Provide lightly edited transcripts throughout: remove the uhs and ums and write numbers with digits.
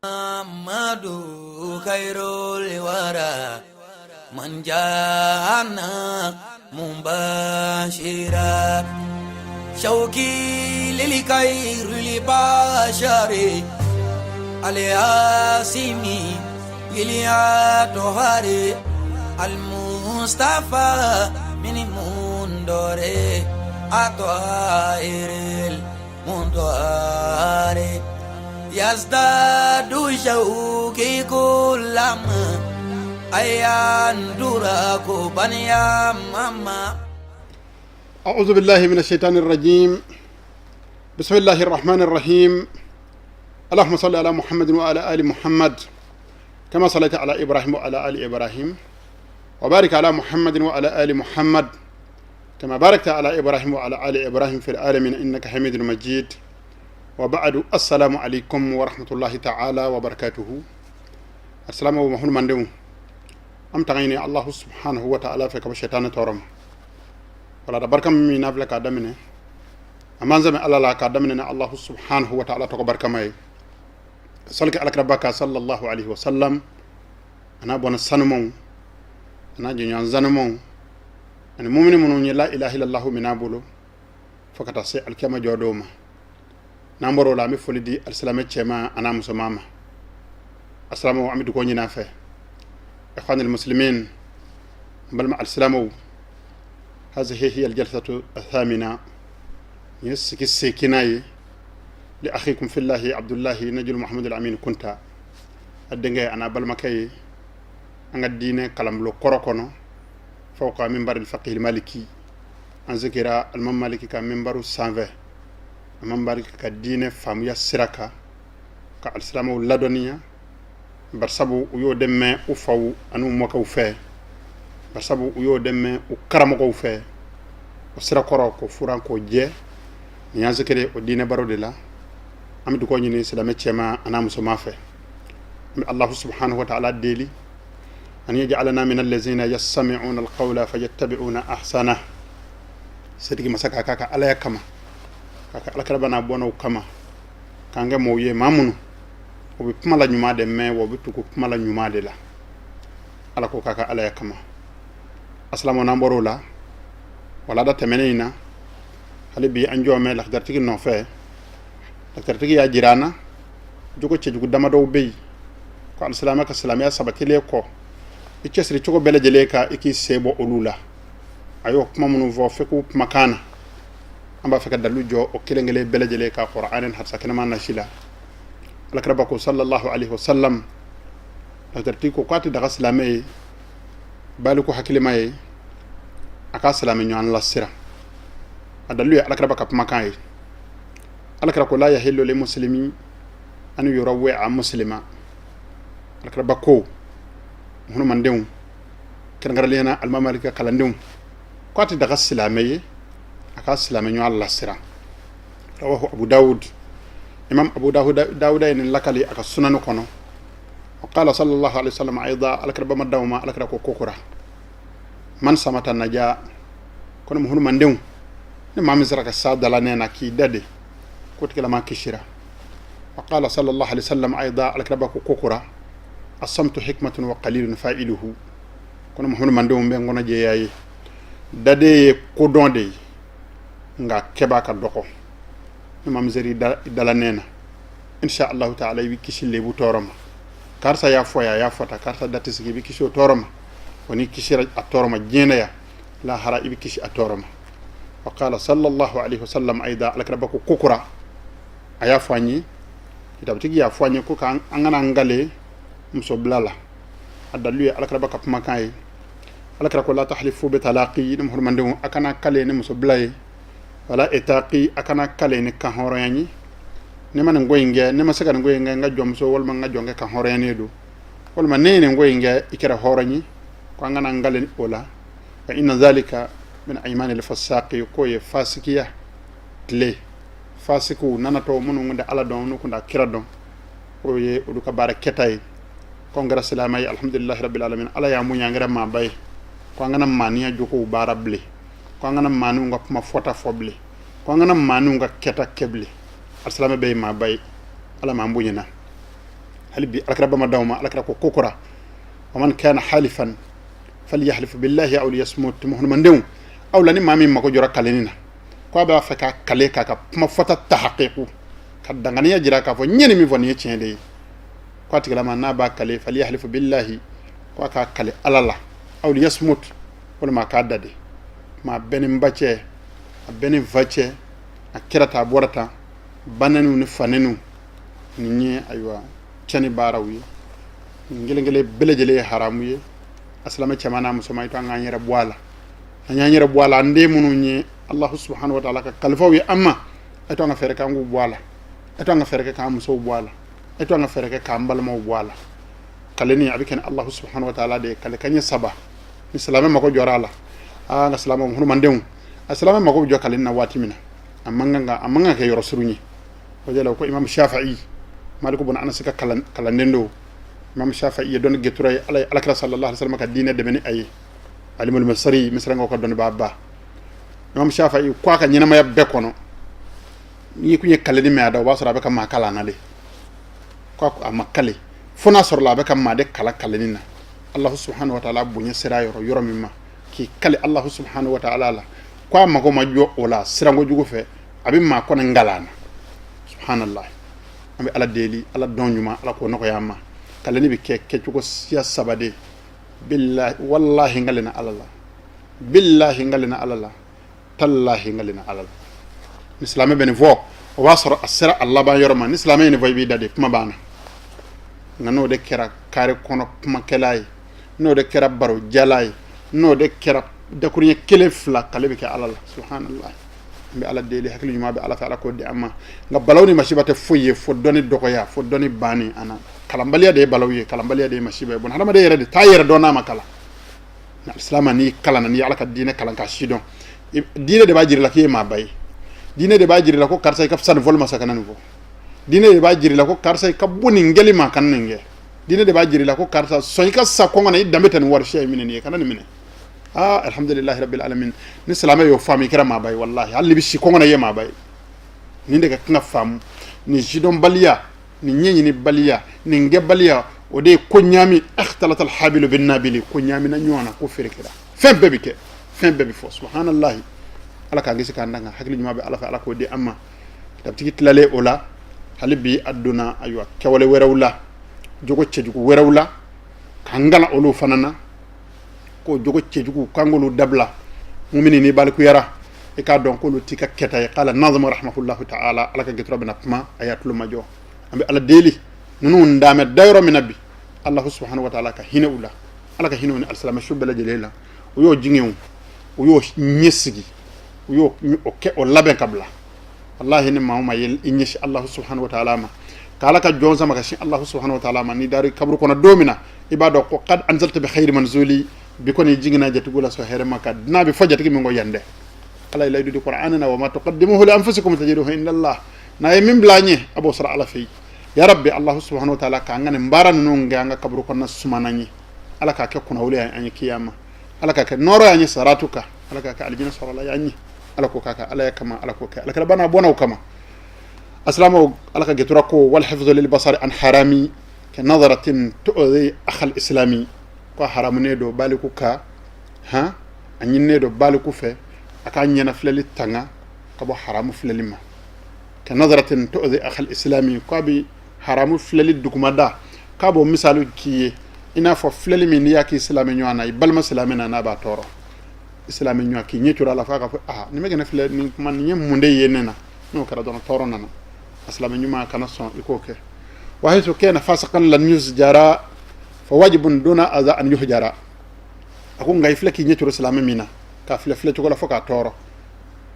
محمد خير الورى من جاءنا مبشرا شوقي للخير البشر الياسمي للأطهار المصطفى من مندور أطائر المنطار يزداد شوقي كلما أيان دراك بنيا ماما. أعوذ بالله من الشيطان الرجيم. بسم الله الرحمن الرحيم. اللهم صل على محمد وعلى آل محمد كما صليت على إبراهيم وعلى آل إبراهيم، وبارك على محمد وعلى آل محمد كما باركت على إبراهيم وعلى آل إبراهيم في العالمين إنك حميد مجيد. وبعد، السلام عليكم ورحمة الله تعالى وبركاته. السلام عليكم من am tagayini الله سبحانه وتعالى fɛ ka bɔ shetani tɔɔrɔ ma. Wala da barika min n'a filɛ k'a daminɛ, a man sɛmɛ Ala la k'a daminɛ ni الله سبحانه وتعالى tɔgɔ barikama ye, ka sali kɛ alakiraba kan صلى الله عليه وسلم, a n'a bɔnna sanumanw, a n'a jɛɲɔgɔn sanumanw, ani mumini minnu ye لا إله إلا الله min n'a bolo fo ka taa se alikiyama jɔ dɔw ma. N'an bɔra o la, an bɛ foli di alisilamɛ cɛman a n'a musoman ma. Asilamɛw, an bɛ dugawu ɲini a fɛ. إخواني المسلمين, balima alisilamɛw, هذه هي الجلسة الثامنة, يسكي السيكيناي لأخيكم في الله عبد الله نجل محمد الأمين كنت الدنجي أنا بلمكي أنا الدين كلام لو كوروكونو فوق منبر الفقيه المالكي. أن ذكر المام مالكي كان منبر سانفي منبر كدين فاميا سراكا ka alisilamɛw ladɔnniya, barisabu u y'o de mɛn u faw ani u mɔkɛw fɛ, barisabu u y'o de mɛn u karamɔgɔw fɛ. O sirakɔrɔ ko furan k'o jɛ nin y'an sekere o diinɛ baro de la. An bɛ dugawu ɲini silamɛ cɛman a n'a musoman fɛ. An bɛ الله سبحانه وتعالى deli أن يجعلنا من الذين يستمعون القول فيتبعون أحسنه. Setigi masa k'a ka Alaya kama, k'a ka alakiraba n'a bɔnnaw kama, k'an kɛ mɔgɔw ye, maa minnu o bɛ kuma la ɲuman de mɛn, wa o bɛ tugu kuma la ɲuman de la. Ala ko k'a ka Alaya kama. Asilamu, n'an bɔr'o la, walada tɛmɛnen in na, hali bi an jɔ mɛn lakitaritigi nɔfɛ. Lakitaritigi y'a jira an na jogo cɛjugu damadɔw bɛ yen ko alisilamɛ ka silamɛya sabatilen kɔ, i cɛsiri cogo bɛɛ lajɛlen ka i k'i sen bɔ olu la. A y'o kuma minnu fɔ fɛ kumakan na, an b'a fɛ ka dalu jɔ o kelen kelen bɛɛ lajɛlen ka Kɔrɔ hadisa kɛnɛma nasi la. Alakiraba ko صلى الله عليه وسلم, lakitaritigi ko k'a tɛ daga silamɛ ye, baliku hakilima ye, a ka silamɛ ɲɔgɔn lasira. A dalu ye alakiraba ka kumakan ye. Alakira ko لا يحل لمسلم أن يروع مسلما. Alakiraba ko hunumandenw, kɛrɛnkɛrɛnnenya na alimami ka kalandenw, ko a tɛ daga silamɛ ye a ka silamɛ ɲɔgɔn lasira. رواه أبو داود. Imam Abu Dawuda ye nin lakali a ka sunani kɔnɔ. وقال صلى الله عليه وسلم أيضا, alakira ma daw ma, alakira ko kokura من صمت نجا. Kono mo hunumandenw, ni maa min sera ka sa dala nɛ na k'i da de ko tigilama kisira. وقال صلى الله عليه وسلم أيضا, alakira ko kokura الصمت حكمة وقليل فاعله. Kono mo hunumandenw, bɛ n kɔnɔ jɛya ye, dade ye kodɔn de ye, nka kɛba ka dɔgɔ. Ni maa min sera i dala nɛ na, إن شاء الله تعالى i bɛ kisi lebu tɔɔrɔ ma. Karisa y'a fɔ, a y'a fɔ tan, karisa da tɛ sigi, i bɛ kisi o tɔɔrɔ ma. Wa n'i kisira a tɔɔrɔ ma diɲɛ na yan, lahara i bɛ kisi a tɔɔrɔ ma. وقال صلى الله عليه وسلم أيضا, alakira ko kokura, a y'a fɔ an ye, kitabutigi y'a fɔ an ye ko k'an kana an gale muso bila la. A dalilu ye alakira ka kumakan ye. Alakira ko لا تحلفوا بطلاق. Ni muhurmandenw, a kana kale ni muso bila ye, ولا عتاق, a kana kale ni kan hɔrɔnya ye. Ne ma nin ko in kɛ, ne ma se ka nin ko in kɛ, n ka jɔnmuso walima n ka jɔnkɛ kan hɔrɔnya don, walima ne ye nin ko in kɛ, i kɛra hɔrɔn ye, ko an kana n gale o la. فإن ذلك من أيمان الفساق. K'o ye fasikiya tile, fasikiw nanatɔ minnu kun tɛ Ala dɔn, n'u kun tɛ kira dɔn, o ye olu ka baara kɛta ye. Ko an kɛra silamɛ ye, الحمد لله رب العالمين, Ala y'an bonya, an kɛra maaba ye, ko an kana maaniya jogow baara bilen, ko an kana maaniw ka kuma fɔta fɔ bilen, ko an kana maaniw ka kɛta kɛ bilen. Alisilamɛ bɛɛ ye maaba ye, Ala m'an bonyana. Hali bi Alakira bama d'aw ma. Alakira ko kokora wa man kana halifan falyahlif billahi aw liyasmut. Muhmandenw, aw la ni maa min mako jɔra kaleni na, ko a b'a fɛ ka kale k'a ka kuma fɔta tahaqiqu, ka danganiya jira k'a fɔ n ye nin min fɔ, nin ye tiɲɛ de ye, ko a tigilama n'a b'a kale, falyahlif billahi, ko a k'a kale Ala la, aw liyasmut, walima a k'a da de. Ma bɛɛ ni n ba cɛ, a bɛɛ ni n fa cɛ, a kɛra tan, a bɔra tan, banɛniw ni fanɛniw, nin ye ayiwa cɛni baaraw ye. Nin kelen kelen bɛɛ lajɛlen ye haramu ye. A silamɛ cɛman n'a musoman, i to an k'an yɛrɛ bɔ a la. An y'an yɛrɛ bɔ a la. An den minnu ye Allahu subhanahu wa ta'ala ka kalifaw ye an ma, a to an ka fɛɛrɛ k'an k'u bɔ a la. A to an ka fɛɛrɛ kɛ k'an musow bɔ a la. A to an ka fɛɛrɛ kɛ k'an balimaw bɔ a la. Kaleni a bɛ kɛ ni Allahu subhanahu wa ta'ala de ye. Kale kan ɲɛ saba ni silamɛ mako jɔra a la. Aa, nka silamɛ hurumandenw, a silamɛ mako bɛ jɔ kaleni na waati min na, a man kan kɛ yɔrɔ surun ye. O de la ko Imam Shafi'i, Maliku bun Anas ka kalanden don. Imam Shafi'i ye dɔnni getura ye. Ala ye Alakira sallallahu alaihi wasallam ka diinɛ dɛmɛ ni a ye. Alimul Misri, Misirakaw ka dɔnni b'a ba. Imam Shafi'i ko a ka ɲɛnamaya bɛɛ kɔnɔ, n'i kun ye kaleni mɛn a da, o b'a sɔrɔ a bɛ ka maa kalan na de. Ko a ma kale fo n'a sɔrɔla a bɛ ka maa de kala kaleni na. Allahu subhanahu wa ta'ala bonya sera yɔrɔ yɔrɔ min ma k'i kale Allahu subhanahu wa ta'ala la, ko a mago ma jɔ o la siranko jugu fɛ, a bɛ maa kɔnɔ ngalan na. Subhanallah. An bɛ Ala deli, Ala dɔn ɲuman, Ala k'o nɔgɔya an ma. Kaleni bɛ kɛ kɛcogo siya saba de: billahi, wallahi, n kalena Ala la, billahi, n kalena Ala la, tallahi, n kalena Ala la. Ni silamɛ bɛ nin fɔ, o b'a sɔrɔ a sera a laban yɔrɔ ma. Ni silamɛ ye nin fɔ, i b'i da de, kuma banna. Nka n'o de kɛra kare kɔnɔ kumakɛla ye, n'o de kɛra baro jala ye, n'o de kɛra dakuruɲɛ kelen fila, kale bɛ kɛ Ala la. Subhanallah. N bɛ Ala deli, hakili ɲuman bɛ Ala fɛ, Ala k'o di an ma. Nka balaw ni masiba tɛ foyi ye fo dɔnni dɔgɔya, fo dɔnni banni an na. Kalanbaliya de ye balaw ye, kalanbaliya de ye masiba ye. Bon, hadamaden yɛrɛ de t'a yɛrɛ dɔn n'a ma kalan. Alisilamɛ, n'i kalanna, n'i ye Ala ka diinɛ kalan k'a si dɔn, diinɛ de b'a jira la k'i ye maaba ye. Diinɛ de b'a jira la ko karisa, i ka fisa nin fɔli ma sa, kana nin fɔ. Diinɛ de b'a jira la ko karisa, i ka bɔ nin kɛli ma, kana nin kɛ. Diinɛ de b'a jira la ko karisa, sɔn i ka sa kɔngɔ na, i danbe tɛ nin wari siya in minɛ nin ye, kana nin minɛ. Ah, alhamdulillahi rabbil alamin. Ni silamɛ y'o faamu, i kɛra maaba ye. Wallahi, hali ni bɛ si kɔngɔ na, i ye maaba ye. Nin de ka kan ka faamu. Nin sidɔnbaliya, nin ɲɛɲinibaliya, nin kɛbaliya, o de ye ko ɲaami. Ikhtalata alhabilu bin nabili, ko ɲaamina ɲɔgɔn na, ko feere kɛra, fɛn bɛɛ bɛ kɛ, fɛn bɛɛ bɛ fɔ. Subhanallahi. Ala k'an kisi k'an danga. Hakili ɲuman bɛ Ala fɛ, Ala k'o di an ma. Kitabutigi tilalen o la, hali bi a donna ayiwa kɛwale wɛrɛw la, jogo cɛjugu wɛrɛw la, k'an kalan olu fana na, ko jogo cɛjugu k'an k'olu dabila. Mumini, ni balikuyara, i k'a dɔn k'olu t'i ka kɛta ye. Qala nazimu rahimahullahu ta'ala, Ala ka gɛtɔrɔ bɛna kuma, a y'a tulo majɔ. An bɛ Ala deli, ninnu daamɛ da yɔrɔ min na bi, Allahu subhanahu wa ta'ala ka hinɛ u la. Ala ka hinɛ u ni alisilamɛ su bɛɛ lajɛlen la. U y'o jiŋɛw, u y'o ɲɛsigi, u y'o o kɛ, o labɛn ka bila. Wallahi, ni maa o maa ye i ɲɛsin Allahu subhanahu wa ta'ala ma, ka Ala ka jɔn sama ka sin Allahu subhanahu wa ta'ala ma, ni dari kaburu kɔnɔ don min na, i b'a dɔn ko qad anzalta bi khayri manzuli bi kɔni jiginna jatigiw la sɔn hɛrɛ ma ka n'a bɛ fɔ jatigi min ko yan dɛ. Ala ye layidu di Qur'an na: wa ma tuqaddimuhu li anfusikum tajiduhu inda Allah. N'a ye min bila an ɲɛ, a b'o sɔrɔ Ala fɛ yen. Ya rabbi, Allahu subhanahu wa ta'ala, k'an ka nin baara ninnu kɛ an ka kaburu kɔnɔna sumana ye. Ala k'a kɛ kunnawolo ye an ye kiyama. Ala k'a kɛ nɔɔrɔ y'an ye saratu kan. Ala k'a kɛ alijinɛ sɔrɔla y'an ye. Ala ko k'a kɛ Ala ya kama, Ala ko kɛ Ala kɛra bana bɔnnaw kama. Asilamaw, Ala ka getura ko wal hifdhu lil basari an harami ka nazaratin tu'zi akhal islami. Ko haramunen do baliku ka han, a ɲininen do baliku fɛ a k'a ɲɛna filɛli tanga ka bɔ haramu filɛli ma. Ka nazaratin tu'zi akhal islami, ko a bɛ haramu filɛli dugumada k'a b'o misali k'i ye, i n'a fɔ filɛli min n'i y'a k'i silamɛ ɲɔgɔn na, i balima silamɛ na, n'a b'a tɔɔrɔ. I silamɛ ɲɔgɔn k'i ɲɛ turu a la f'a ka fɔ: aa, nin bɛ ka ne filɛ nin kuma nin ye mun de ye ne na? N'o kɛra dɔrɔn, tɔɔrɔ nana. A silamɛ ɲuman kana sɔn i k'o kɛ. Wa haythu kana fasiqan lan yuzjara fa wajibun duna aza an yuhjara. A ko nka i filɛ k'i ɲɛ turu silamɛ min na, k'a filɛ filɛ cogo la fo k'a tɔɔrɔ,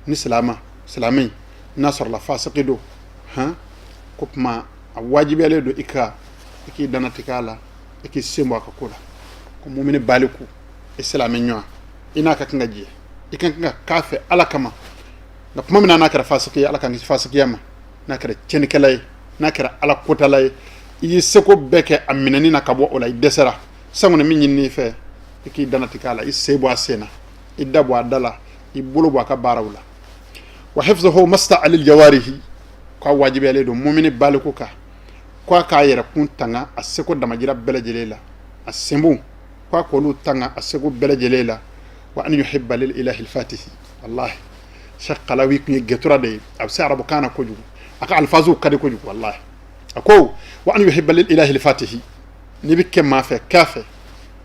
ni silamɛ silamɛ n'a sɔrɔla fasiki don han, ko kuma a wajibiyalen don i ka i k'i danatigɛ a la, i k'i sen bɔ a ka ko la. Ko mumini baliku, i silamɛ ɲɔgɔn, i n'a ka kan ka jɛ, i ka kan ka k'a fɛ Ala kama. Nka tuma min na n'a kɛra fasiki ye, Ala k'an kisi fasikiya ma, n'a kɛra tiɲɛnikɛla ye, n'a kɛra Ala kotala ye, i y'i seko bɛɛ kɛ a minɛni na ka bɔ o la, i dɛsɛra sisan kɔni, min ɲin'i fɛ, i k'i danatigɛ a la, i sen bɔ a sen na, i da bɔ a da la, i bolo bɔ a ka baaraw la. Wa hifzuhu masta alil jawarihi, k'a wajibiyalen don mumini baliku kan. Ko a k'a yɛrɛ kun tanga a seko damajira bɛɛ lajɛlen la, a senbon ko a k'olu tanga a seko bɛɛ lajɛlen la. Wa an yuhibba lil ilahi al-fatihi. Wallahi, Cheikh Kalawi tun ye gɛtura de ye, a bɛ se arabukan na kojugu, a ka alifaziw ka di kojugu. Wallahi, a ko wa an yuhibba lil ilahi al-fatihi, n'i bɛ kɛ maa fɛ, k'a fɛ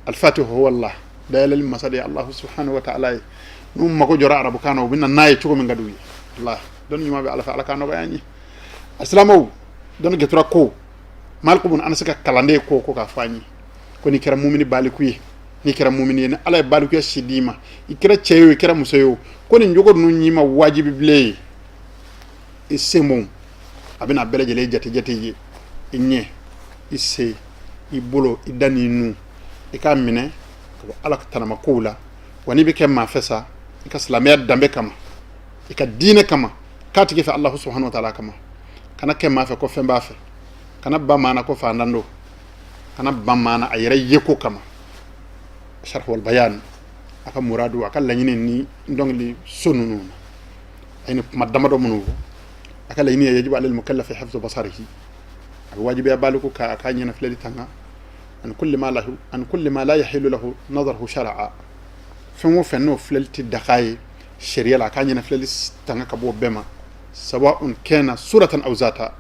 al-fatihu huwa Allah, dayɛlɛli masa de ye Allah subhanahu wa ta'ala ye. N'u mago jɔra arabukan na, u bɛ na n'a ye cogo min ka d'u ye. Wallahi, dɔnni ɲuman bɛ Ala fɛ, Ala k'a nɔgɔya an ye. A silamɛw, dɔnni gɛtura ko Maliku bun Anasi ka kalanden ko k'a fɔ an ye ko n'i kɛra mumini baliku ye, n'i kɛra mumini ye, ni Ala ye balikuya si d'i ma, i kɛra cɛ ye o, i kɛra muso ye o, ko nin jogo ninnu y'i ma wajibi bilen ye. I senbon, a bɛna bɛɛ lajɛlen jate jate ye, i ɲɛ, i sen, i bolo, i da n'i nun, i k'a minɛ ka bɔ Ala ka tanama kow la. Wa n'i bɛ kɛ maa fɛ sa, i ka silamɛya danbe kama, i ka diinɛ kama, k'a tigi fɛ Alahu subahana wa taala kama. Kana kɛ maa fɛ ko fɛn b'a fɛ, kana ban maa na ko faantan don, kana ban maa na a yɛrɛ yeko kama. Sharh wal bayan, a ka muradu, a ka laɲini ni dɔnkili so ninnu na, a ye nin kuma damadɔ minnu fɔ, a ka laɲini ye yajibu alal mukallafi hifzu basarihi, a bɛ wajibiya baliku ka a ka ɲɛnafilɛli tanga, an kulli ma lahu, an kulli ma la yahilu lahu nazaruhu shar'a, fɛn o fɛn n'o filɛli tɛ daga ye sariya la, a k'a ɲɛnafilɛli tanga ka bɔ o bɛɛ ma. Sawa'un kana suratan aw zata,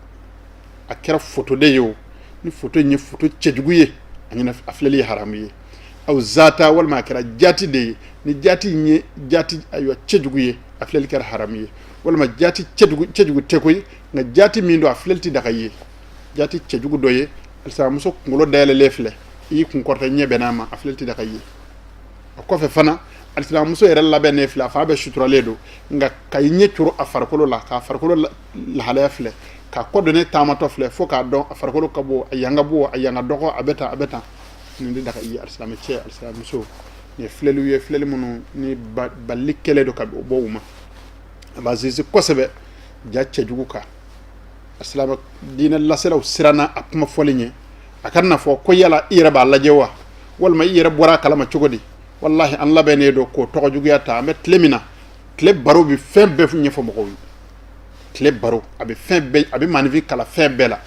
a kɛra foto de ye o, ni foto in ye foto cɛjugu ye, a ɲɛna a filɛli ye haramu ye, aw zata, walima a kɛra jati de ye, ni jati in ye jati ayiwa cɛjugu ye, a filɛli kɛra haramu ye, walima jati cɛjugu, cɛjugu tɛ koyi, nka jati min don, a filɛli tɛ daga ye, jati cɛjugu dɔ ye, alisilamuso kunkolo dayɛlɛlen filɛ, i y'i kun kɔrɔta, ɲɛ bɛnn'a ma, a filɛli tɛ daga ye. O kɔfɛ fana, alisilamuso yɛrɛ labɛnnen filɛ, a fan bɛɛ suturalen don, nka ka i ɲɛ coro a farikolo la, k'a farikolo lahalaya filɛ, k'a kɔ donnen taamatɔ filɛ, fo k'a dɔn a farikolo ka bon, a yanga bon, a yanga dɔgɔ, a bɛ tan, a bɛ tan, nin tɛ daga i ye. Alisilamɛ cɛ, alisilamuso, nin ye filɛliw ye, filɛli minnu ni balili kɛlen don ka bɔ u ma. A b'a sinsin kosɛbɛ ja cɛjugu kan. Alisilamɛ diinɛ laselaw siranna a kuma fɔli ɲɛ, a kana fɔ ko yala i yɛrɛ b'a lajɛ wa, walima i yɛrɛ bɔra a kalama cogo di? Walahi, an labɛnnen don k'o tɔgɔ juguya ta. An bɛ tile min na, tile baro bɛ fɛn bɛɛ ɲɛfɔ mɔgɔw ye. Tile baro, a bɛ fɛn bɛɛ, a bɛ maaninfin kalan fɛn bɛɛ la.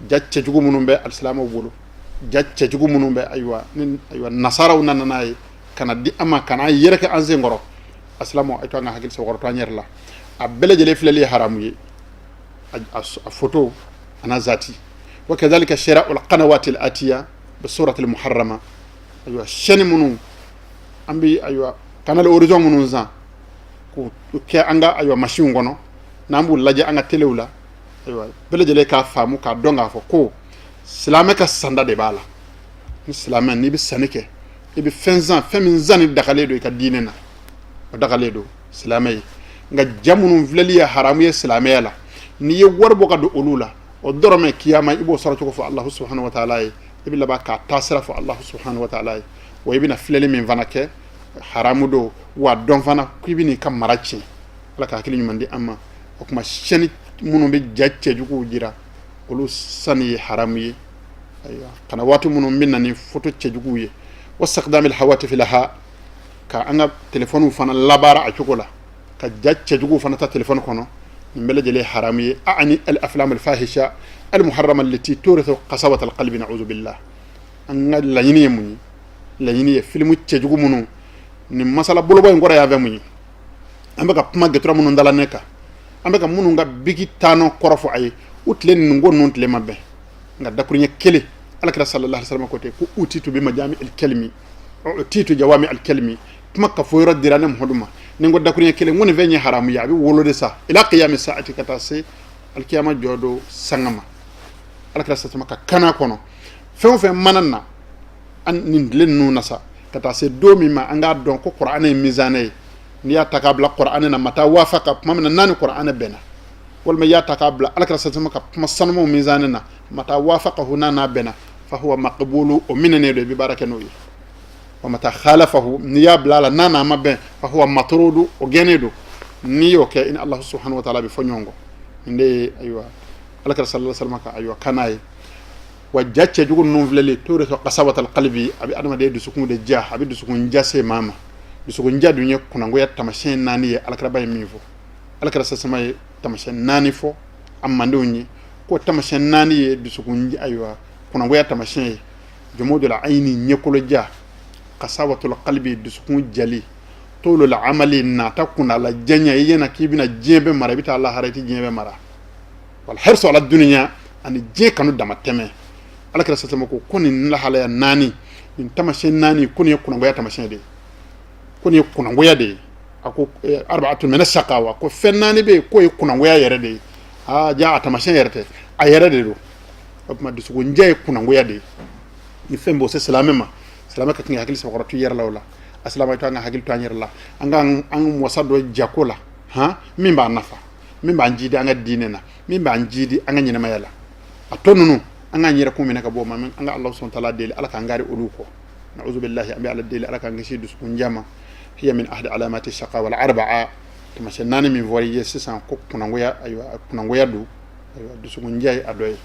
Ja cɛjugu minnu bɛ alisilamɛw bolo, ja cɛjugu minnu bɛ, ayiwa, ni ayiwa nasaraw nana n'a ye ka na di an ma, ka n'a yɛrɛkɛ an sen kɔrɔ, alisilamɛw, a to an ka hakili sɔrɔ to an yɛrɛ la. A bɛɛ lajɛlen filɛli ye haramu ye, a foto a n'a zati. Wa kadhalika shira'ul qanawati al-atiya bi surati al-muharrama, ayiwa chaîne minnu an bɛ, ayiwa, canal horizon minnu san k'u kɛ an ka, ayiwa, machine kɔnɔ, n'an b'u lajɛ an ka telew la, ayiwa, bɛɛ lajɛlen k'a faamu, k'a dɔn k'a fɔ ko silamɛ ka sanda de b'a la. Ni silamɛ, n'i bɛ sanni kɛ, i bɛ fɛn san, fɛn min sanni dagalen don i ka diinɛ na, o dagalen don silamɛ ye. Nka ja minnu filɛli ye haramu ye silamɛya la, n'i ye wari bɔ ka don olu la, o dɔrɔmɛ kiyama i b'o sɔrɔ cogo fɔ Alahu subahana wa taala ye, i bɛ laban k'a taasira fɔ Alahu subahana wa taala ye. Wa i bɛna filɛli min fana kɛ, haramu don, wa dɔn fana k'i bɛn'i ka mara tiɲɛ. Ala ka hakili ɲuman di an ma. O tuma chaîne minnu bɛ ja cɛjuguw jira, olu sanni ye haramu ye. Ayiwa, kana waati minnu bɛ na ni foto cɛjuguw ye, wa istikdamil hawatifi laha, ka an ka telefɔniw fana labaara a cogo la, ka ja cɛjuguw fana ta telefɔni kɔnɔ, nin bɛɛ lajɛlen haramu ye. Ani al aflam al fahisha al muharrama allati turithu qasawat al qalbi, na'udhu billah. An ka laɲini ye mun ye? Laɲini ye filimu cɛjugu minnu nin masala bolobɔ in kɔrɔ y'a fɛ mun ye? An bɛ ka kuma gɛtura minnu dala ne kan, an bɛ ka minnu ka biki taanɔ kɔrɔ fɔ a ye, u tile ninnu ko ninnu tile ma bɛn, nka dakuruɲɛ kelen, alakira sallallahu alaihi wasallam ko ten ko utitu bi majami al kalimi, utitu jawami al kalimi, kuma ka fɔ yɔrɔ dira ne Muhamadu ma. Ni n ko dakuruɲɛ kelen, ko nin fɛn ye haramu ye, a bɛ wolo de sa ila qiyami saati, ka taa se alikiyama jɔ don sanga ma. Alakira sallallahu ka kana kɔnɔ, fɛn o fɛn mana na an nin tile ninnu na sa, ka taa se don min ma an k'a dɔn ko kuranɛ ye mizanɛ ye, n'i y'a ta k'a bila kuranɛ na, mata wafaqa, tuma min na n'a ni kuranɛ bɛnna, walima i y'a ta k'a bila alakira sallallahu ka kuma sanumaw mizanɛ na, mata wafaqahu, n'a n'a bɛnna, fa huwa maqbulu, o minɛnen don, i bɛ baara kɛ n'o ye. Wa mata khalafahu, n'i y'a bila a la, n'a n'a ma bɛn, fa huwa matrudu, o gɛnnen don. N'i y'o kɛ, i ni Allah subhanahu wa ta'ala bɛ fɔ ɲɔgɔn kɔ. Nin de ye, ayiwa, alakira sallallahu alaihi wasallam ka, ayiwa, kana ye. Wa ja cɛjugu ninnu filɛli turithu qasawatal qalbi, a bɛ adamaden dusukun de ja, a bɛ dusukun ja se maa ma. Dusukun ja dun ye kunnangoya taamasiyɛn naani ye. Alakiraba ye min fɔ, alakira sallallahu ye taamasiyɛn naani fɔ a mandenw ye. Ko tamasiyɛn naani ye dusukun, ayiwa, kunnangoya tamasiyɛn ye: jumudul ayini, ɲɛkoloja, kasawatul qalbi, dusukun jali, tulul amali, nata kuntaala janya, i ɲɛna k'i bɛna diɲɛ bɛɛ mara, i bɛ taa lahara, i tɛ diɲɛ bɛɛ mara, wal hirsu ala dunya, ani diɲɛ kanu dama tɛmɛ. Ala kira sasama ko nin lahalaya naani, nin tamasiyɛn naani, ko nin ye kunnangoya tamasiyɛn de ye, ko nin ye kunnangoya de ye. A ko arba'atun mina shaqawa, ko fɛn naani bɛ yen k'o ye kunnangoya yɛrɛ de ye. Aa, ja a tamasiyɛn yɛrɛ tɛ, a yɛrɛ de don. O tuma dusukunja ye kunnangoya de ye. Ni fɛn b'o se silamɛ ma, silamɛ ka kan ka hakili sabakɔrɔ to i yɛrɛ la. O la, a silamɛ to an ka hakili to an yɛrɛ la, an ka an wasa dɔ jako la, han, min b'an nafa, min b'an jidi an ka diinɛ na, min b'an jidi an ka ɲɛnamaya la. A tɔ ninnu, an k'an yɛrɛ kun minɛ ka bɔ o ma. An ka Ala subhanahu wa ta'ala deli, Ala k'an gari olu kɔ. Na'udhu billahi, an bɛ Ala deli, Ala k'an kisi dusukunja ma. Hiya min ahadi alamati shaqa wal arba'a. Taamasiyɛn naani min fɔra i ye sisan ko kunnangoya, ayiwa, kunnangoya don, ayiwa, dusukunja ye a dɔ ye.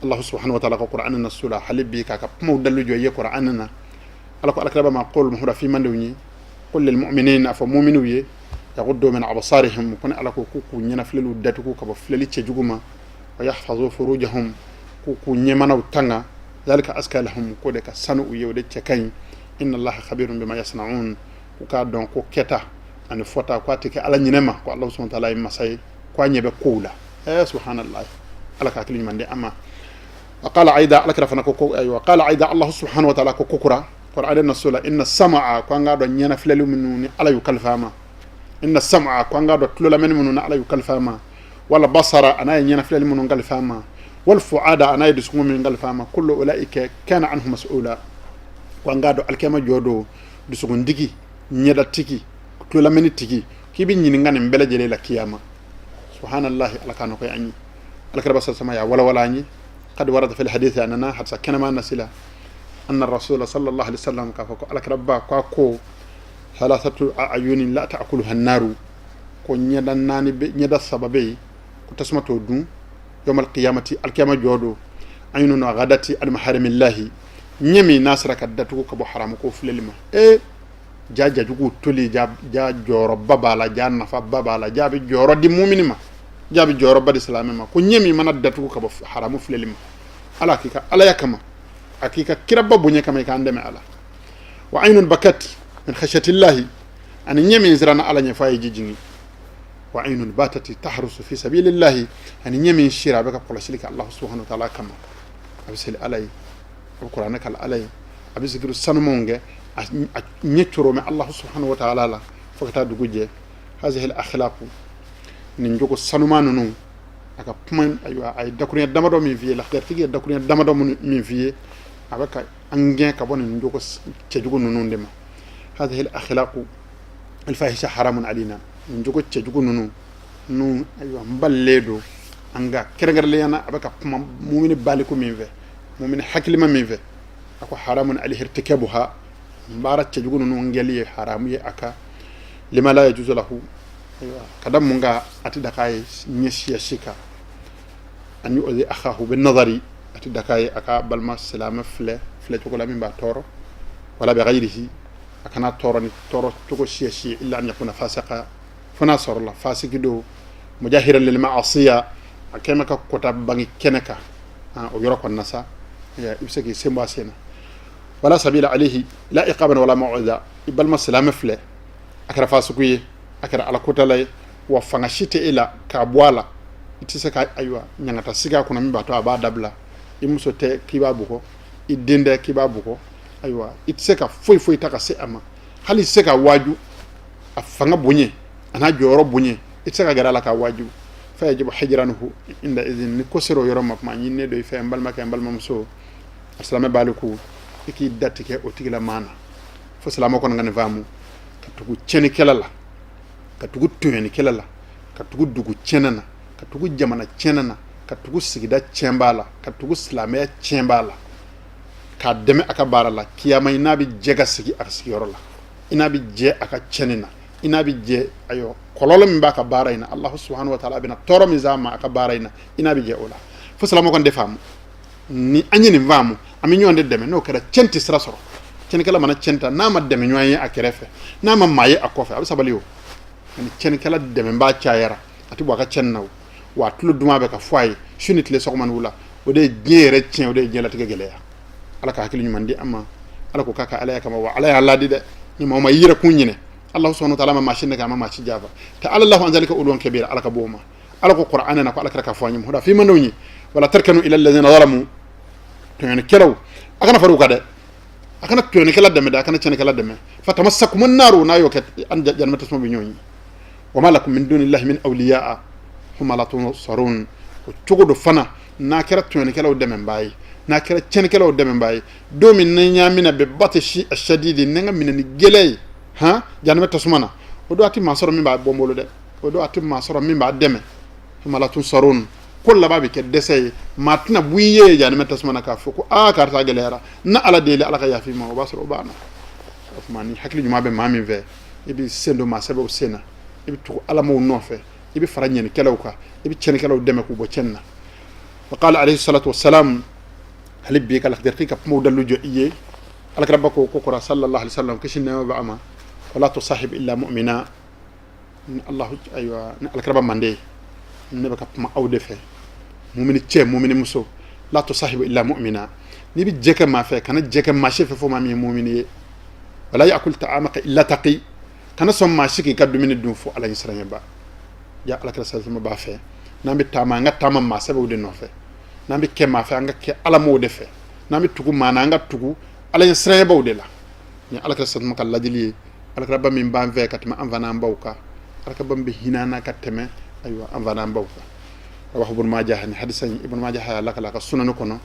Allah subhanahu wa ta'ala ka Qur'an na sura hali bi k'a ka kumaw dalu jɔ i ye Qur'an na. Ala ko alakira ma qul muhura fi mandenw ye, qul lil mu'minin, a fɔ mu'miniw ye, yaghuddu min absarihim, ko ni Ala ko k'u k'u ɲɛnafilɛliw datugu ka bɔ filɛli cɛjugu ma, wa yahfazu furujahum, k'u k'u ɲɛmanaw tanga, zalika aska lahum, k'o de ka sanu u ye, o de cɛ ka ɲi. Inna Allaha khabirun bima yasna'un. K'u k'a dɔn ko kɛta ani fɔta, ko a tɛ kɛ Ala ɲinɛ ma, ko Allah subhanahu wa ta'ala ye masa ye, ko a ɲɛ bɛ kow la. Subhanallah, Ala ka hakili ɲuman di an ma. Wa qala aida, Ala kira fana ko, ayiwa, qala aida, Allah subhanahu wa ta'ala ko kokura Qur'an na sura, inna sam'a, ko an k'a dɔn ɲɛnafilɛli minnu ni Ala y'u kalifa ma, inna sam'a, ko an k'a dɔn tulolamɛnni minnu ni Ala y'u kalifa ma, wala basara, an'a ye ɲɛnafilɛli minnu kalifa ma, wal fu'ada, an'a ye dusukun min kalifa ma, kullu ulaika kana anhu mas'ula. Ko an k'a dɔn alikiyama jɔ don, dusukuntigi, ɲɛdatigi, tulolamɛnni tigi, k'i bɛ ɲininka nin bɛɛ lajɛlen la kiyama. Subhanallahi, Ala ka nɔgɔya an ye. Alakira sama y'a walawala an ye. Qad warada fil hadith, a nana hadisa kɛnɛma nasila, anna rasula sallallahu alaihi wasallam, k'a fɔ ko alakira ba ko a ko thalathatu a'yunin la ta'kuluha an-naru, ko ɲɛda naani bɛ, ɲɛda saba bɛ yen ko tasuma t'o dun, yawmal qiyamati, alkiyama jɔ don, aynun ghadati an maharimillahi, ɲɛ min n'a sera ka datugu ka bɔ haramu ko filɛli ma. Ja jajugu toli, ja ja jɔyɔrɔba b'a la, ja nafaba b'a la, ja bɛ jɔyɔrɔ di mumini ma, ja bɛ jɔyɔrɔba di silamɛ ma. Ko ɲɛ min mana datugu ka bɔ haramu filɛli ma, Ala k'i ka alaya kama, a k'i ka kiraba bonya kama, i k'an dɛmɛ Ala. Wa aynun bakat min khashyatillahi, ani ɲɛ min siranna Ala ɲɛ f'a ye ji jigin. Wa aynun batati tahrusu fi sabilillahi, ani ɲɛ min sira a bɛ ka kɔlɔsili kɛ Allah subhanahu wa ta'ala kama, a bɛ seli Ala ye, a bɛ kuranɛ kalan Ala ye, a bɛ zikiru sanumanw kɛ, a ɲɛ coro mɛ Allah subhanahu wa ta'ala la fo ka taa dugu jɛ. Hazihi al-akhlaqu, nin jogo sanuman ninnu, a ka kuma, ayiwa, a ye dakuruɲɛ damadɔ min f'i ye, lakidaritigi ye dakuruɲɛ damadɔ min f'i ye, a bɛ ka an gɛn ka bɔ nin jogo cɛjugu ninnu de ma. Hazihi al-akhlaqu al-fahisha haramun alina, nin jogo cɛjugu ninnu nu, ayiwa, n balilen don an ka kɛrɛnkɛrɛnnenya na. A bɛ ka kuma mumini baliku min fɛ, mumini hakilima min fɛ, a ko haramun alayhi irtikabuha, n baara cɛjugu ninnu kɛli ye haramu ye a ka, lima la yajuzu lahu, ayiwa, ka da mun kan? A tɛ daga ye ɲɛ siya si kan an yu'zi akhahu bin nazari, a tɛ daga ye a ka balima silamɛ filɛ filɛ cogo la min b'a tɔɔrɔ, wala bi ghayrihi, a kana tɔɔrɔ ni tɔɔrɔ cogo siya si ye, illa an yakuna fasika, fo n'a sɔrɔla fasiki don, mujahiran lil ma'asiya, a kɛmɛ ka kota bange kɛnɛ kan, o yɔrɔ kɔnɔna sa i bɛ se k'i sen bɔ a sen na. Wala sabila alayhi la iqaban wala mau'iza, i balima silamɛ filɛ, a kɛra fasiku ye, a kɛra ala kotala ye, wa fanga si tɛ e la k'a bɔ a la, i tɛ se ka, ayiwa, ɲangata sigi a kɔnɔ min b'a to a b'a dabila. I muso tɛ k'i b'a bugɔ, i den tɛ k'i b'a bugɔ, ayiwa, i tɛ se ka foyi foyi ta ka se a ma, hali i tɛ se ka waaju, a fanga bonya a n'a jɔyɔrɔ bonya, i tɛ se ka gɛrɛ a la k'a waaju. Fa yajibu hijranuhu inda izin, ni ko sera o yɔrɔ ma, kuma ɲininen don i fɛ, n balimakɛ, n balimamuso, a silamɛ baliku, i k'i datigɛ o tigilamaa na. Fo silamɛ kɔni ka nin faamu: ka tugu tiɲɛnikɛla la, ka tugu tɔɲɔnikɛla la, ka tugu dugu tiɲɛna na, ka tugu jamana tiɲɛna na, ka tugu sigida tiɲɛbaa la, ka tugu silamɛya tiɲɛbaa la, k'a dɛmɛ a ka baara la, kiyama i n'a bɛ jɛ ka sigi a ka sigiyɔrɔ la, i n'a bɛ jɛ a ka tiɲɛni na, i n'a bɛ jɛ, ayiwa, kɔlɔlɔ min b'a ka baara in na, Allahu subhanahu wa ta'ala bɛna tɔɔrɔ min s'a ma a ka baara in na, i n'a bɛ jɛ o la. Fo silamɛw kɔni de faamu ni an ye nin faamu, an bɛ ɲɔgɔn de dɛmɛ. N'o kɛra, tiɲɛ tɛ sira sɔrɔ. Tiɲɛnikɛla mana tiɲɛ ta, n'a ma dɛmɛ ɲɔgɔn ye a kɛrɛfɛ, n'a ma maa ye a kɔfɛ, a bɛ sabali. O ni tiɲɛnikɛla dɛmɛbaa cayara, a tɛ bɔ a ka tiɲɛni na. O wa a tulo duman bɛ ka fɔ a ye. Su ni tile, sɔgɔma ni wula, o de ye diɲɛ yɛrɛ tiɲɛ, o de ye diɲɛlatigɛ gɛlɛya. Ala ka hakili ɲuman di an ma. Ala ko k'a ka Alaya kama wa Ala y'a ladi dɛ. Ni maa ma i yɛrɛ kun ɲinɛ, Allah subhanahu wa ta'ala ma maa si nɛgɛ, a ma maa si jafa. Ta'ala Allahu an zalika uluwan kabira. Ala ka bɔ o ma. Ala ko Qur'ana na ko Ala kɛra ka fɔ an ye huda fi mandenw ye: wala tarkanu ila alladhina zalamu. Tɔɲɔnikɛlaw, a kana far'u kan dɛ, a kana tɔɲɔnikɛla dɛmɛ dɛ, a kana tiɲɛnikɛla dɛmɛ. Fatamassakum an-naru, n'a y'o kɛ, an jahanama tasuma bɛ ɲɔgɔn ye. Wa ma lakum min dunillahi min awliya'a thumma la tunsarun. O cogo do fana, n'a kɛra tɔɲɔnikɛlaw dɛmɛbaa ye, n'a kɛra tiɲɛnikɛlaw dɛmɛbaa ye, don min ni y'a minɛ bɛ batsi ashadidi, ni n ka minɛ ni gɛlɛ ye, han, jahanama tasuma na, o don a tɛ maa sɔrɔ min b'a bɔ n bolo dɛ, o don a tɛ maa sɔrɔ min b'a dɛmɛ. Thumma la tunsarun, ko laban bɛ kɛ dɛsɛ ye. Maa tɛna bɔ i ye jahanama tasuma na k'a fɔ ko aa, karisa gɛlɛyara, na Ala deli, Ala ka yafa i ma. O b'a sɔrɔ o banna. O tuma ni hakili ɲuman bɛ maa min fɛ, i bɛ sen don maa sɛbɛw sen na, i bɛ tugu alamaw nɔfɛ, i bɛ fara ɲɛnikɛlaw kan, i bɛ tiɲɛnikɛlaw dɛmɛ k'u bɔ tiɲɛni na. Wa qala alayhi salatu wassalam, hali bi ka lakidariti ka kumaw dalu jɔ i ye. Alakiraba ko ko kɔrɔ sallallahu alaihi wasallam, kisi nɛɛma bɛ a ma: wala tusahib illa mu'mina. Ni Allah, ayiwa, ni alakiraba mande, ne bɛ ka kuma aw de fɛ, mumini cɛ, mumini muso. La tusahib illa mu'mina, n'i bɛ jɛ kɛ maa fɛ, kana jɛ kɛ maa si fɛ fo maa min ye mumini ye. Wala yakul ta'amaka illa taqi, kana sɔn maa si k'i ka dumuni dun fo Ala ɲɛsiranɲɛba. Ja alakira sallallahu b'a fɛ n'an bɛ taama, an ka taama maa sɛbɛw de nɔfɛ. N'an bɛ kɛ maa fɛ, an ka kɛ ala mɔgɔw de fɛ. N'an bɛ tugu maa na, an ka tugu Ala ɲɛsiranɲɛbaw de la. Ni alakira sallallahu ka ladili ye, alakiraba min b'an fɛ ka tɛmɛ an fa n'an baw kan, alakiraba min bɛ hinɛ an na ka tɛmɛ, ayiwa, an fa n'an baw kan. Rawahu Ibn Majah, ni hadisa Ibn Majah y'a lakala a ka sunani kɔnɔ.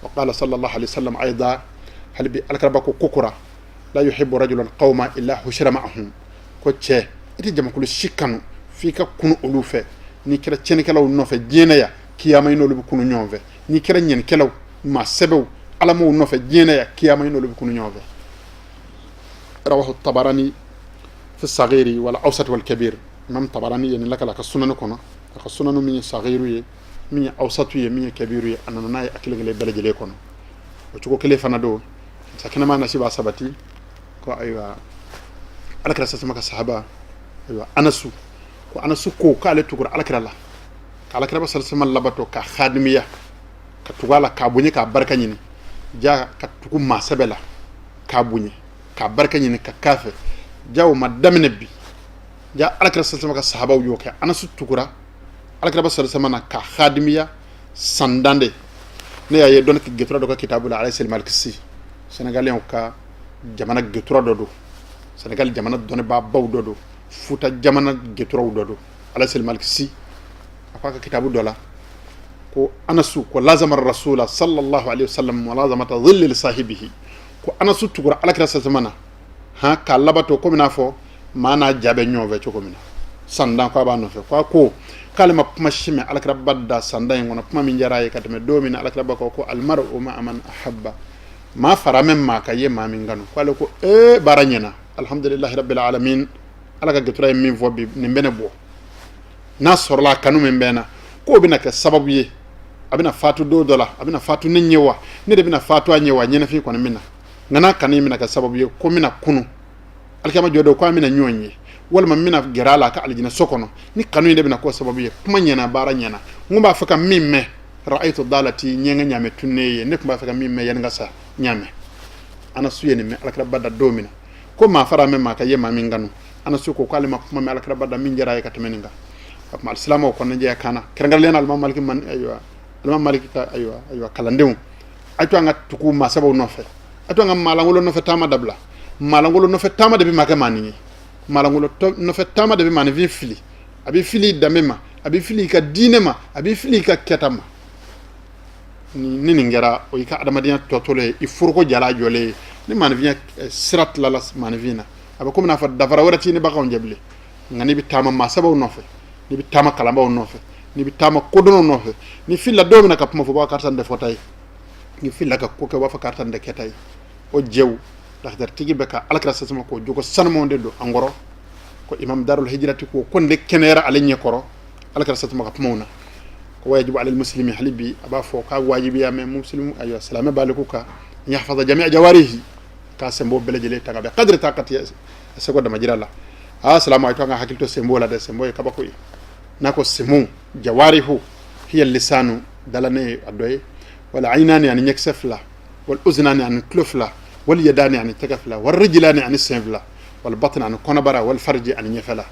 Wa qala sallallahu alaihi wasallam aida, hali bi alakiraba ko kokura: la yuhibbu rajulan qawma illa hushira ma'ahum. Ko cɛ, i tɛ jamakulu si kanu f'i ka kunu olu fɛ. N'i kɛra tiɲɛnikɛlaw nɔfɛ diɲɛ na yan, kiyama i n'olu bɛ kunu ɲɔgɔn fɛ. N'i kɛra ɲɛnikɛlaw, maa sɛbɛw, alamaw nɔfɛ diɲɛ na yan, kiyama i n'olu bɛ kunu ɲɔgɔn fɛ. Rawahu Tabarani fi saghiri wal awsat wal kabir. Imam Tabarani ye nin lakala a ka sunani kɔnɔ, a ka sunanu min ye saghiru ye, min ye awsatu ye, min ye kabiru ye, a nana n'a ye a kelen kelen bɛɛ lajɛlen kɔnɔ. O cogo kelen fana don sa kɛnɛma nasi b'a sabati ko, ayiwa, alakira sasama ka sahaba, ayiwa, Anasu ko, Anasu ko k'ale tugura alakira la, ka alakira ba sasama labato, ka khadimiya, ka tugu a la, k'a bonya, k'a barika ɲini. Ja ka tugu maa sɛbɛ la, k'a bonya, k'a barika ɲini, ka k'a fɛ. Ja o ma daminɛ bi. Ja alakira sasama ka sahabaw y'o kɛ. Anasu tugura alakira ba sasama na ka khadimiya sandan de. Ne y'a ye dɔnni getura dɔ ka kitabu la, Alayhi Maliki Si, Sénégalais ka jamana getura dɔ don, Sénégal jamana dɔnnibaabaw dɔ don, Futa jamana geturaw dɔ don, Alayhi Maliki Si, a ko a ka kitabu dɔ la ko Anasu ko lazama rasula sallallahu alaihi wasallam wa lazamata dhilli li sahibihi. Ko Anasu tugura alakira sasama na, han, k'a labato komi n'a fɔ maa n'a ja bɛ ɲɔgɔn fɛ cogo min na, sandan ko a b'a nɔfɛ. Ko a ko k'ale ma kuma si mɛn alakira ba da sandan in kɔnɔ, kuma min diyara a ye ka tɛmɛ don min na alakira ba ko ko almaru ma'a man ahabba, maa fara mɛ maa ka ye maa min kanu. Ko ale ko ee, baara ɲɛna, alhamdulillahi rabbil alamin. Ala ka getura ye min fɔ bi, nin bɛ ne bɔ. N'a sɔrɔla a kanu min bɛ n na, k'o bɛna kɛ sababu ye, a bɛna fatu don dɔ la, a bɛna fatu ne ɲɛ wa, ne de bɛna fatu a ɲɛ wa, ɲɛnafin kɔni min na. Nka n'a kanu in bɛna kɛ sababu ye ko n bɛna kunu alikiyama jɔ don, ko an bɛna ɲɔgɔn ye, walima n bɛna gɛrɛ a la a ka alijinɛ so kɔnɔ, ni kanu in de bɛna k'o sababu ye. Kuma ɲɛna, baara ɲɛna. N ko b'a fɛ ka min mɛn, ra'aytu dalati, ɲɛ n ka ɲaamɛ tunnen ye, ne tun b'a fɛ ka min mɛn yanni ka sa, ɲaamɛ. Anasu ye nin mɛn alakira ba da don min na ko maa fara mɛn maa ka ye maa min kanu, Anasu ko k'ale ma kuma mɛn alakira ba da min diyara a ye ka tɛmɛ nin kan. O tuma alisilamɛw kɔnɔnajɛya kan na, kɛrɛnkɛrɛnnenya la alimami Maliki man, ayiwa, alimami Maliki ka, ayiwa, kalandenw, a to an ka tugu maa sɛbɛw nɔfɛ, a to an ka maalankolon nɔfɛ taama dabila. Maalankolon nɔfɛ taama de bɛ maa kɛ maanin ye. Maalankolon nɔfɛ taama de bɛ maaninfin fili. A bɛ fili i danbe ma, a bɛ fili i ka diinɛ ma, a bɛ fili i ka kɛta ma. Ni nin kɛra, o y'i ka adamadenya tɔtɔlen ye, i foroko jala jɔlen ye. Ni maaninfin sira tilala maaninfin na, a bɛ komi n'a fɔ dafara wɛrɛ t'i ni baganw cɛ bilen. Nka n'i bɛ taama maa sɛbɛw nɔfɛ, n'i bɛ taama kalanbaaw nɔfɛ, n'i bɛ taama kodɔnnaw nɔfɛ, ni filila don min na ka kuma fɔ, u b'a fɔ karisa nin tɛ fɔta ye. Ni filila ka ko kɛ, u b'a fɔ karisa nin tɛ kɛta ye. O jɛw lakidaritigi bɛ ka alakira sasama k'o jogo sanumanw de don an kɔrɔ. Ko imam darul hijrati ko nin de kɛnɛyara ale ɲɛ kɔrɔ alakira sasama ka kumaw na. Ko wajibu alal muslimi, hali bi a b'a fɔ k'a wajibiya mɛ muslimu, ayiwa, silamɛ b'ale ko ka yahfaza jami'a jawarihi, k'a senbo bɛɛ lajɛlen ta ka bɛn kadiri ta kati seko damajira la. A silamɛ, a to an ka hakili to senbo la dɛ. Senbo ye kabako ye. N'a ko senbo, jawarihu hiya lisanu. Dalanɛ ye a dɔ ye, wal aynani, ani ɲɛkisɛ fila, wal uznani, ani tulo fila, wal yadani, ani tɛgɛ fila, wal rijlani, ani sen fila, wal batn, ani kɔnɔbara, wal farji, ani ɲɛfɛla.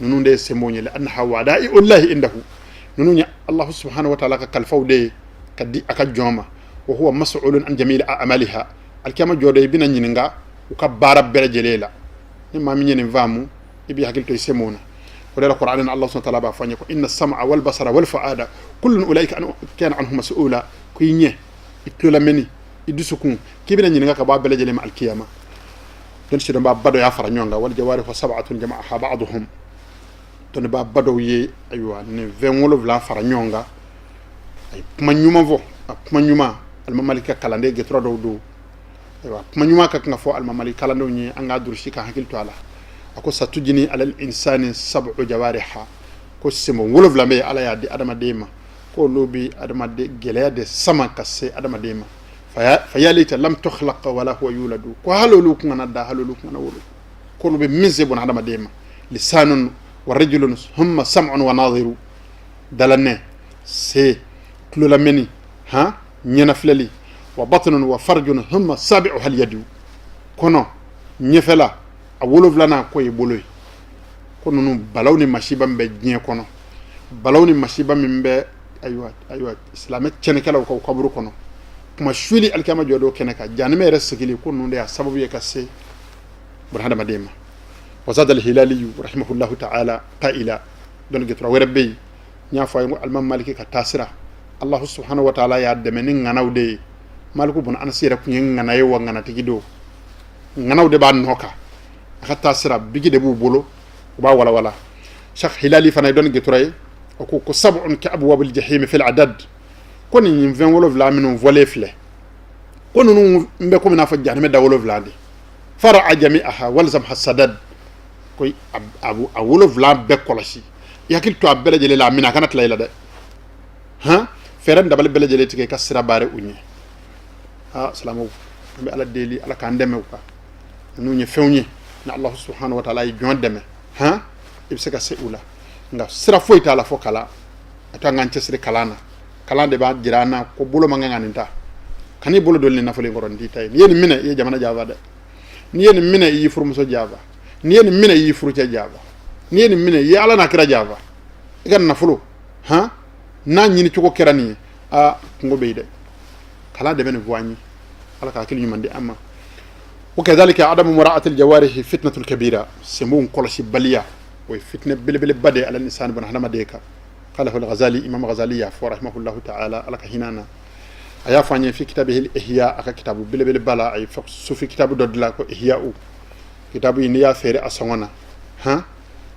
Ninnu de ye senbon ye. Li annaha wadai'ullahi indahu, ninnu ye Allahu subhanahu wa ta'ala ka kalifaw de ye ka di a ka jɔn ma. Wa huwa mas'ulun an jami'i a'maliha, alikiyama jɔ don i bɛna ɲininka u ka baara bɛɛ lajɛlen la. Ni maa min ye nin faamu, i b'i hakili to i senbon na. O de la Qur'an na, Allah subhanahu wa ta'ala b'a fɔ an ye ko inna sam'a wal basara wal fu'ada kullun ulaika kana anhu mas'ula. Ko i ɲɛ, i tulolamɛnni, i dusukun, k'i bɛna ɲininka ka bɔ a bɛɛ lajɛlen ma alikiyama don. Sidɔnbaa ba dɔ y'a fara ɲɔgɔn kan, wal jawarihu sab'atun jama'aha ba'duhum. Dɔnnibaa ba dɔw ye, ayiwa, nin fɛn wolonwula fara ɲɔgɔn kan. A ye kuma ɲuman fɔ, a kuma ɲuman. Alimami Maliki ka kalanden gɛtɔrɔ dɔw don. Ayiwa, kuma ɲuman ka kan ka fɔ alimami Maliki kalandenw ye, an k'a durusi ka hakili to a la. A ko satujini alal insani sab'u jawariha, ko senbon wolonwula bɛ yen, Ala y'a di adamaden ma, k'olu bɛ adamaden gɛlɛya de sama ka se adamaden ma. Fa ya laita lam tukhlaq wala huwa yuladu, ko hali olu kun kana da, hali olu kun kana wolo, k'olu bɛ min se bɔn adamaden ma. Lisanun wa rajulun humma sam'un wa nadiru, dalanɛ, se, tulolamɛnni, han, ɲɛnafilɛli, wa batnun wa farjun humma sabi'u hal yadu, kɔnɔ, ɲɛfɛla, a wolonfilanan k'o ye bolo ye. Ko ninnu balaw ni masiba min bɛ diɲɛ kɔnɔ, balaw ni masiba min bɛ, ayiwa, silamɛ tiɲɛnikɛlaw ka kaburu kɔnɔ, kuma suli alikiyama jɔ don kɛnɛ kan, jahanama yɛrɛ sigili, ko ninnu de y'a sababu ye ka se buna hadamaden ma. Wa zada alhilaliyu rahimahullahu ta'ala qaila, donc gɛtɔrɔ wɛrɛ bɛ yen. N y'a fɔ a ye ko alimami Maliki ka taasira, Allahu subhanahu wa ta'ala y'a dɛmɛ ni ŋanaw de ye. Maliku bun Anasi yɛrɛ tun ye ŋana ye, wa ŋanatigi don, ŋanaw de b'a nɔ kan. A ka taasira bigi de b'u bolo, u b'a walawala. Cheikh Hilali fana ye dɔnni gɛtɔrɔ ye. O ko ko sab'un ka abwabil jahimi fil adad, ko nin fɛn wolonwula minnu fɔlen filɛ, ko ninnu n bɛ komi n'a fɔ jahanama da wolonwula de. Fara jami'aha walzam hasadad, ko a wolonwula bɛɛ kɔlɔsi, i hakili to a bɛɛ lajɛlen la, a minɛ, a kana tila i la dɛ. Han, fɛɛrɛ ni dabali bɛɛ lajɛlen tigɛ i ka sira baare u ɲɛ. Aa silamɛw, an bɛ Ala deli, Ala k'an dɛmɛ u kan. Ninnu ye fɛnw ye ni Allahu subhanahu wa ta'ala ye jɔn dɛmɛ, han, i bɛ se ka se u la. Nka sira foyi t'a la fo kalan. A to an k'an cɛsiri kalan na. Kalan de b'a jira an na ko bolo man kan ka nin ta. Kan'i bolo don nin nafolo in kɔrɔ, nin t'i ta ye. N'i ye nin minɛ, i ye jamana janfa dɛ. N'i ye nin minɛ, i y'i furumuso janfa. N'i ye nin minɛ, i y'i furucɛ janfa. N'i ye nin minɛ, i ye Ala n'a kira janfa. I ka nafolo, han, n'a ɲini cogo kɛra nin ye, aa, kungo bɛ yen dɛ. Kalan de bɛ nin fɔ an ye. Ala ka hakili ɲuman di an ma. Wa kadhalika adamu mura'atil jawarihi fitnatul kabira, senbonw kɔlɔsibaliya, o ye fitinɛ belebeleba de ye ala insani, buna hadamaden kan. Qalahu al-Ghazali, imam Ghazali y'a fɔ rahimahullahu ta'ala, Ala ka hinɛ na. A y'a fɔ an ye fi kitabihi al-Ihya, a ka kitabu belebeleba la. A ye sufi kitabu dɔ dilan ko Ihya'u. Kitabu in, n'i y'a feere a sɔngɔ na, han,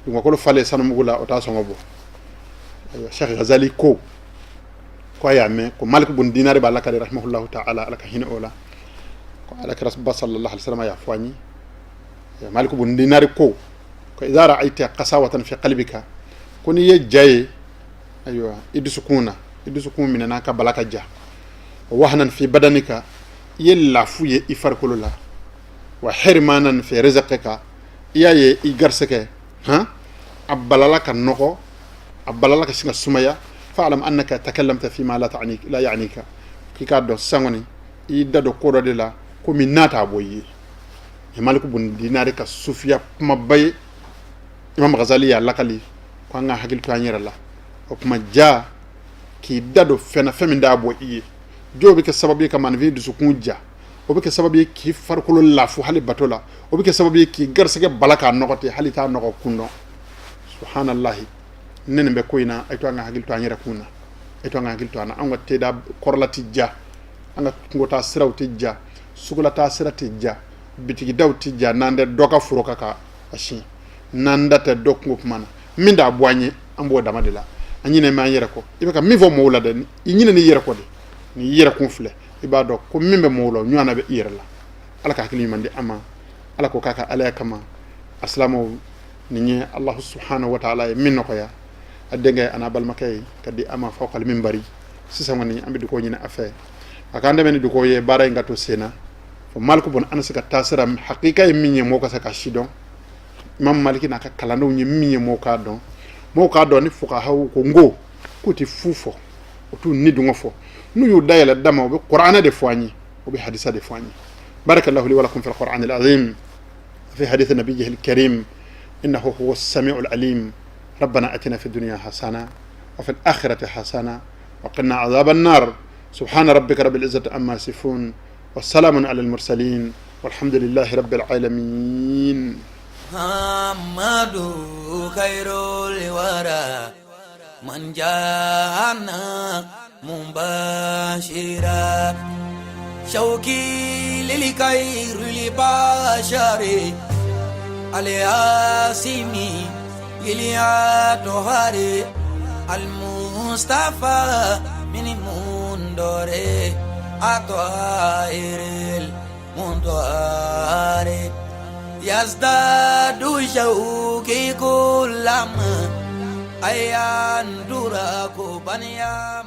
dugumakolo falen sanumugu la, o t'a sɔngɔ bɔ. Ayiwa, Cheikh Ghazali ko a y'a mɛn ko Malik bun Dinari b'a lakari rahimahullahu ta'ala, Ala ka hinɛ o la, ko Ala kira ba sallallahu alaihi wasallam y'a fɔ an ye. Malik bun Dinari ko idha ra'ayta qasawatan fi qalbika, ko n'i ye ja ye, ayiwa, i dusukun na, i dusukun minɛna ka bala ka ja, wahanan fi badanika, i ye lafu ye i farikolo la, wa hirmanan fi rizqika, i y'a ye i garisɛgɛ, han, a balala ka nɔgɔ, a balala ka sin ka sumaya, fa'lam annaka takallamta fima la ta'nik la ya'nika, k'i k'a dɔn sisan kɔni i da don ko dɔ de la ko min n'a t'a bɔ i ye. Maliku bun Dinari ka sufiya kumaba ye, Imam Ghazali y'a lakali ko an ka hakili to an yɛrɛ la. O kuma ja k'i da don fɛn na, fɛn min t'a bɔ i ye, dɔw bɛ kɛ sababu ye ka maaninfin dusukun ja, o bɛ kɛ sababu ye k'i farikolo lafu hali bato la, o bɛ kɛ sababu ye k'i garisɛgɛ bala k'a nɔgɔ ten, hali t'a nɔgɔ kun dɔn. Subhanallahi, ne nin bɛ ko in na. A to an ka hakili to an yɛrɛ kun na, a to an ka hakili to an na. An ka teda kɔrɔla tɛ ja, an ka kungota siraw tɛ ja, sugulata sira tɛ ja, bitigidaw tɛ ja, n'an tɛ dɔ ka foro kan ka a siɲɛ, n'an da tɛ dɔ kungo kuma na. Min t'a bɔ an ye, an b'o dama de la. An ɲinɛ bɛ an yɛrɛ kɔ. I bɛ ka min fɔ mɔgɔw la dɛ, i ɲinɛ n'i yɛrɛ kɔ de. N'i yɛrɛ kun filɛ, i b'a dɔn ko min bɛ mɔgɔw la, o ɲɔgɔnna bɛ i yɛrɛ la. Ala ka hakili ɲuman di an ma. Ala ko k'a ka Alaya kama. Asilamɛw, nin ye Allahu subhanahu wa ta'ala ye min nɔgɔya a denkɛ a n'a balimakɛ ye ka di an ma fawqal minbari. Sisan kɔni, an bɛ dugawu ɲini a fɛ, a k'an dɛmɛ ni dugawu ye, baara in ka to sen na, fo Maliku bun Anasi ka taasira hakika ye min ye, mɔgɔw ka se ka si dɔn. Imam Maliki n'a ka kalandenw ye min ye, mɔgɔw k'a dɔn, mɔgɔw k'a dɔn ni fuqahaw ko n ko k'u tɛ fu fɔ. U t'u ni dungɔ fɔ. N'u y'u dayɛlɛ da ma, u bɛ Kuranɛ de fɔ an ye, u bɛ hadisa de fɔ an ye. Barakallahu li wa lakum fil Qur'an al-azim في حديث نبيه الكريم، إنه هو السميع العليم. ربنا أتنا في الدنيا حسنة وفي الآخرة حسنة وقنا عذاب النار. سبحان ربك رب العزة عما يصفون، والسلام على المرسلين، والحمد لله رب العالمين. محمد خير الورى من جاءنا مبشرا، شوقي للخير البشر الياسمي الأطهار المصطفى من مندور أطائر المنطار، يزداد شوقي كلما أيان دراكو بنيام.